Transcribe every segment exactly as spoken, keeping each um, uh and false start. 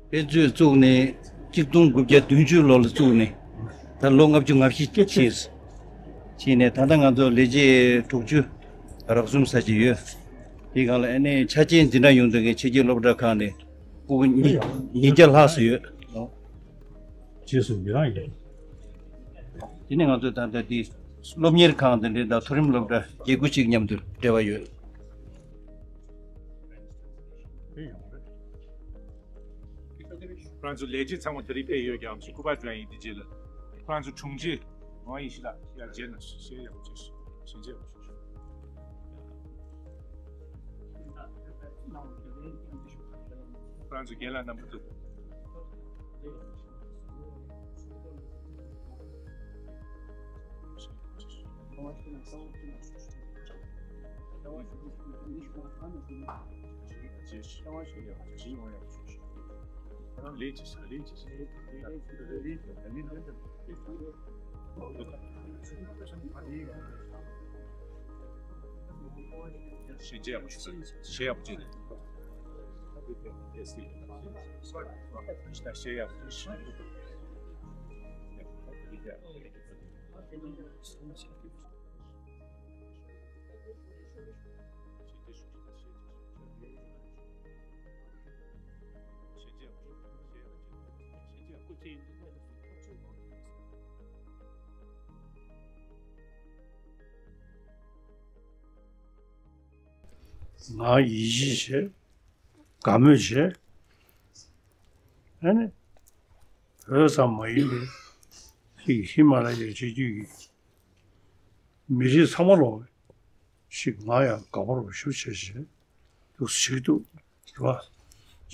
དཔེ་མཛོད་བཙུགས་ནས་གཅིག་སྟོང་དགུ་བརྒྱ་བདུན་ཅུ་ལོ་ལ་བཙུགས་ནས་ད་ལོ་ལྔ་བཅུ་ང་བཞི་ཕྱིན། ཕྱིན་ནས་ད་ལྟ་ང་ཚོ་ལས་བྱེད་དྲུག་ཅུ་རག་ཟུམ་ཟ་གྱི་ཡོད། དེའི་སྒང་ལ་ཨ་ནི་ཆ་རྐྱེན་འཛིན་གྲྭ་ཡོང་མཁན་གྱི་ཕྱི་རྒྱལ་སློབ་གྲྭ་ཁག་ནས་ཕྲུ་གུ་ཉིས་ཉིས་བརྒྱ་ལྷག་ཙམ་ཡོད། རྗེས་སུ་ཡི་རང་ཡོད། དེ་ནས་ང་ཚོ་ད་ལྟ་འདི་སློབ་གཉེར་ཁང་དེ་འདྲའི་དང་མཐོ་རིམ་སློབ་གྲྭ་བརྒྱད་དགུ་ཅིག་མཉམ་དུ་འབྲེལ་བ་ཡོད། ཁོ་རང་ཚོ་ལས་བྱེད་ཚང་མ་དེ་རིང་ཕེབས་ཡོད་ཀྱང་སྐུ་པར་བསྒྲོན་ཡིན། དེ་རྗེས་ལ་ཁོ་རང་ཚོ་དྲུང་ཆེ་ཝང་ཡེ་ཤེས་ལགས་ཡར་མཇལ་ན་ཞེ་ཡག་པོ་བྱས་ཞེ་མཇལ་ཡག་པོ་བྱས། ཁོ་རང་ཚོ་རྒན་ལགས་རྣམ་པ་ཚོ། ཞེ་ཡག་པོ་ཞེ་ཡག་པོ་བྱས། ཞེ་ཡག་པོ་བྱས། ང་ཡིད་ཆེས་བྱས། དགའ་མོས་བྱས། ཨ་ནི། བོད་ཙམ་མ་ཡིན་པའི་ཧི་ཧི་མ་ལ་ཡའི་རི་རྒྱུད་ཀྱི་མི་རིགས་ཚང་མ་ལོ་ཞིག་ང་ཡང་དགའ་པོ་རུ་ཞུ་བྱས་བྱས་འདུག་ཞིག་འདུག་རེད་བ།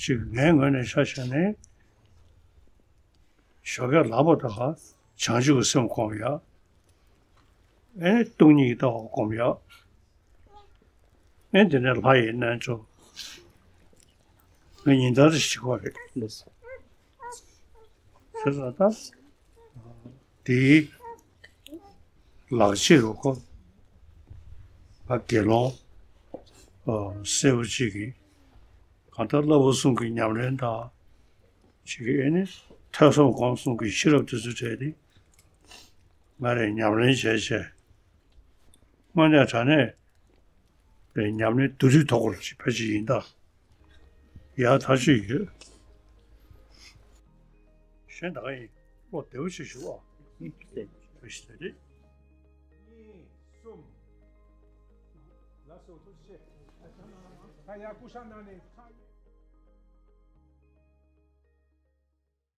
ཞིག་ངའི་ངོས་ནས་ཆ་བཞག་ནས་ཞོགས་ཀས་ལངས་པ་དང་བྱང་ཆུབ་ཀྱི་སེམས་སྒོམ་ཡག་ཨེ་སྟོང་ཉིད་ཀྱི་ལྟ་བ་སྒོམ་ཡག་ཨེ་དེ་ནས་ལྷ་ཡི་རྣལ་འབྱོར། ང་ཉིན་ལྟར་ཞིག་པ་རེད། ཟེར་ལ་ད། དེའི་ལག་རྗེས་རུ་ཁོ། ང་དགེ་སློང་། སེར་པོ་གཅིག་གིས། གང་ལྟར་བསླབ་པ་གསུམ་གྱི་ཉམས་ལེན་དང་། གཅིག་གིས་ཨེ་ནི་ཐོས་བསམ་སྒོམ་གསུམ་གྱི་ཤེས་རབ་དེ་ཚོ་སྤྲད་དེ། ང་རས་ཉམས་ལེན་བྱས་བྱས། དངོས་གནས་དྲང་གནས་པའི་ཉམས་ལེན་བསྡུ་སྒྲིག་ཐོག་སྐོར་ཅིག་ཕལ་ཆེར་ཡིན་ད། ཡག་ཐག་ཆོད་ཡོད། གཞན་ད་ག་ཡིན། བློ་བདེ་བོ་ཞིག་ཞུ་ཨ། བཀྲ་ཤིས་བདེ་ལེགས། གཉིས། གསུམ། ལགས་སོ། ཐུགས་རྗེ་ཆེ། ད་ཡར་སྐུ་ཞབས་གནང་ནས་ཁ།